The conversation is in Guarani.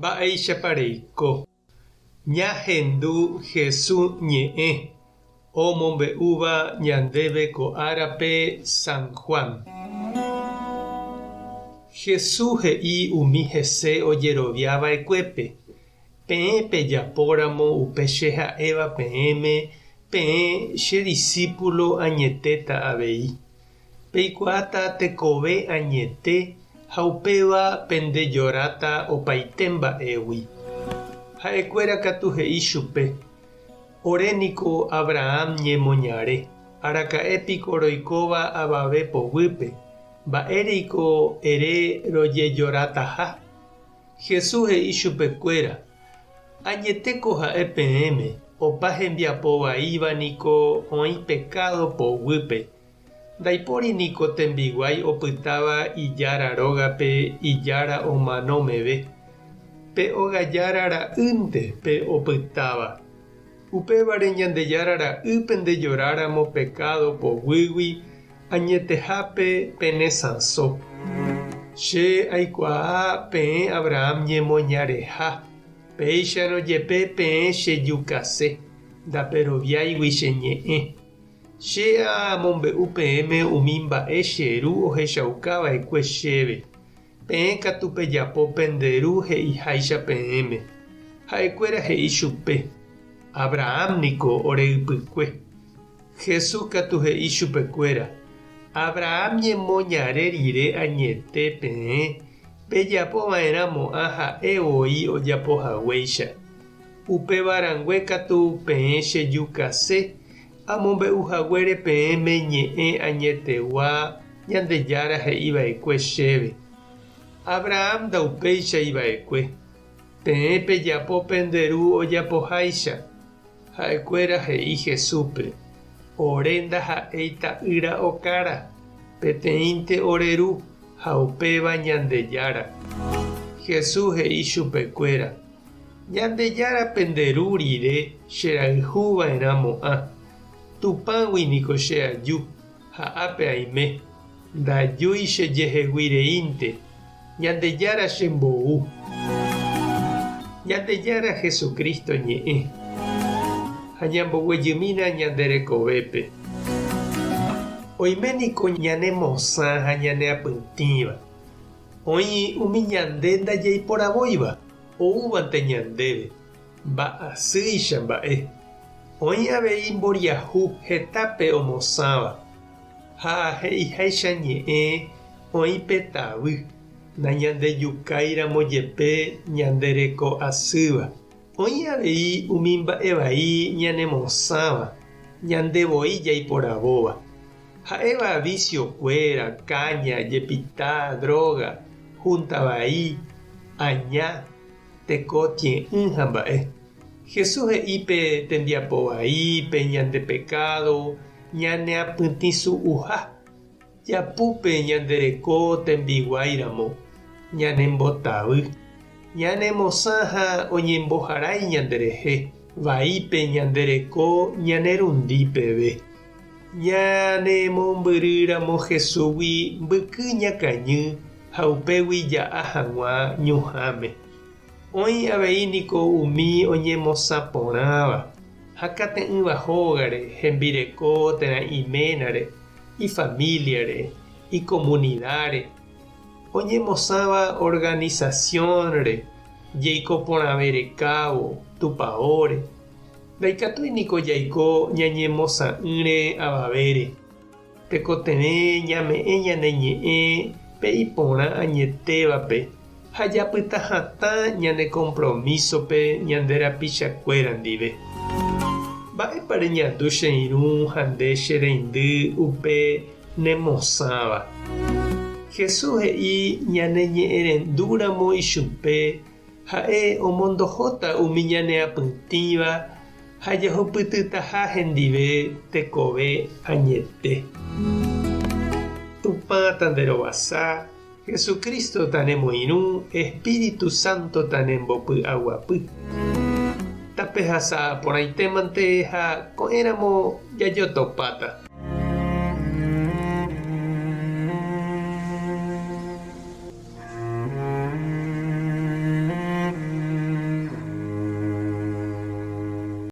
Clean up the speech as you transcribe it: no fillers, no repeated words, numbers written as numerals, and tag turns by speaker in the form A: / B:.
A: Mba'éichapa reiko? Ñahendu Hesu ñe'ẽ omombe'úva ñandéve ko árape San Juan. Hesu he'i umi hese ojerovia va'ekuépe, Peẽ pejapóramo upe che ha'éva peẽme, peẽ che disípulo añetéta avei. Peikuaáta tekove añete ha upéva pendejoráta opaite mba'égui. Ha'ekuéra katu he'i chupe, Ore niko Abraham ñemoñare, araka'e piko roikóva avave poguýpe, mba'éreiko ere rojejorataha? Jesús he'i chupekuéra, Añetéko ha'e peẽme, opa hembiapo vaíva niko oĩ pekádo poguýpe. Ndaipóri niko tembiguái opytáva ijára rógape ijára omano meve. Pe óga jára ra'ýnte pe opytáva. Upévare Ñandejára ra'y pendejoráramo pekádo poguýgui añetehápe pene sãso. Che aikuaa peẽ Abraham ñemoñareha, péicharõ jepe peẽ chejukase, ndaperoviáigui che ñe'ẽ. Che amombe'u peẽme umi mba'e che Ru ohechauka va'ekue chéve. Peẽ katu pejapo pende ru he'iháicha peẽme. Ha'ekuéra he'i chupe, Abraham niko ore ypykue. Jesús katu he'i chupekuéra, Abraham ñemoñare rire añete peẽ pejapo va'erã mo'ã ha'e voi ojapo haguéicha. Upéva rangue katu peẽ chejukase amombe'u haguére peẽme ñe'ẽ añetegua Ñandejára he'i va'ekue chéve. Abraham ndaupéichai va'ekue. Peẽ pejapo pende ru ojapoháicha. Ha'ekuéra he'i Jesúspe, Ore ndaha'éi ta'ýra okára, peteĩnte ore ru, ha upéva Ñandejára. Jesús he'i chupekuéra, Ñandejára pende ru rire che rayhu va'erã mo'ã. Tupãgui niko che aju, ha ápe aime. Ndajúi che jehegui reínte, Ñandejára che mbou. Ñandejára Jesucristo ñe'ẽ. Ha ñamboguejymína ñande rekovépe. Oime niko ñane mosã ha ñane apytĩva. Oĩ umi ñande ndajaiporavóiva. Oúvante ñandéve, mba'asýicha mba'e. Oĩ avei mboriahu hetápe omosãva, ha he'iháicha ñe'ẽ oĩ pe tavy, nañandejukáiramo jepe ñande reko asýva. Oĩ avei umi mba'e vai ñanemosãva, ñande voi jaiporavóva. Ha'éva vicio-kuéra, káña, jepita, droga, júnta vai, aña, teko tie'ỹ ha mba'e. Jesús he'i pe tembiapo vai, pe ñande pekádo ñaneapytĩsu'uha, japúpe ñande reko tembiguái ramo, ñanembotavy, ñanemosã ha oñemboharái ñanderehe, vaípe ñande reko ñanerundi peve. Ñanemombyrýramo Jesúsgui mbyky ñakañy ha upégui ja'a hag̃ua ñuhãme. Oĩ avei niko umi oñemosã porãva ha kate'ỹva hógare, hembireko térã iménare, ifamíliare, ikomunidáre, oñemosãva organisasiónre, jeiko porãve rekávo, tupaóre. Ndaikatúi niko jaiko ñañemosã'ỹre avavére. Tekotevẽ ñame'ẽ ñane ñe'ẽ pe iporã añetévape ha japyta hatã ñane kompromísope ñande rapichakuéra ndive. Mba'épa reñandu che irũ ha nde che reindy upe nemosãva? Jesús he'i ñaneñe'ẽrendúramo ichupe Ha'e omondohóta umi ñaneapytĩva ha jahupytytaha hendive tekove añete. Tupã tanderovasa, Jesucristo tanemoirũ, Espíritu Santo tanembopy'aguapy. Tapehasa porãitémante ha ko'ẽramo jajotopáta.